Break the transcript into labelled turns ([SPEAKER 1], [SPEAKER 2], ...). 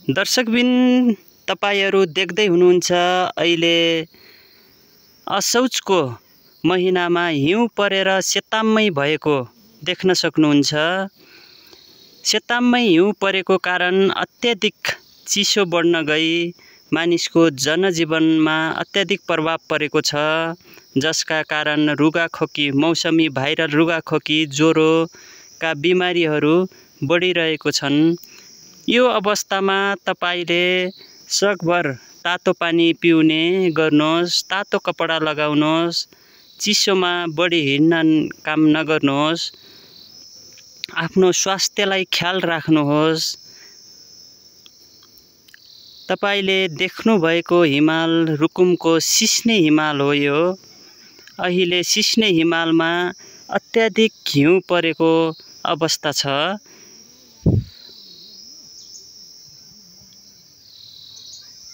[SPEAKER 1] दर्शकबिन तपाईहरु देख्दै हुनुहुन्छ अहिले असौजको महिनामा हिउँ परेर सेताम्मै भएको देख्न सक्नुहुन्छ। सेताम्मै हिउँ परेको कारण अत्याधिक चिसो बढ्न गई मानिसको जनजीवनमा अत्याधिक प्रभाव परेको छ, जसका कारण रुगाखोकी, मौसमी भाइरल रुगाखोकी, ज्वरोका बिमारीहरू बढिरहेको छन्। यो अवस्थामा तपाईले सकभर तातो पानी पिउने गर्नुहोस्, तातो कपडा लगाउनुहोस्, चिसोमा बढी हिँड्न काम नगर्नुहोस्, आफ्नो स्वास्थ्यलाई ख्याल राख्नुहोस्। तपाईले देख्नु भएको हिमाल रुकुमको सिस्ने हिमाल हो। यो अहिले सिस्ने हिमालमा अत्याधिक हिउँ परेको अवस्था छ।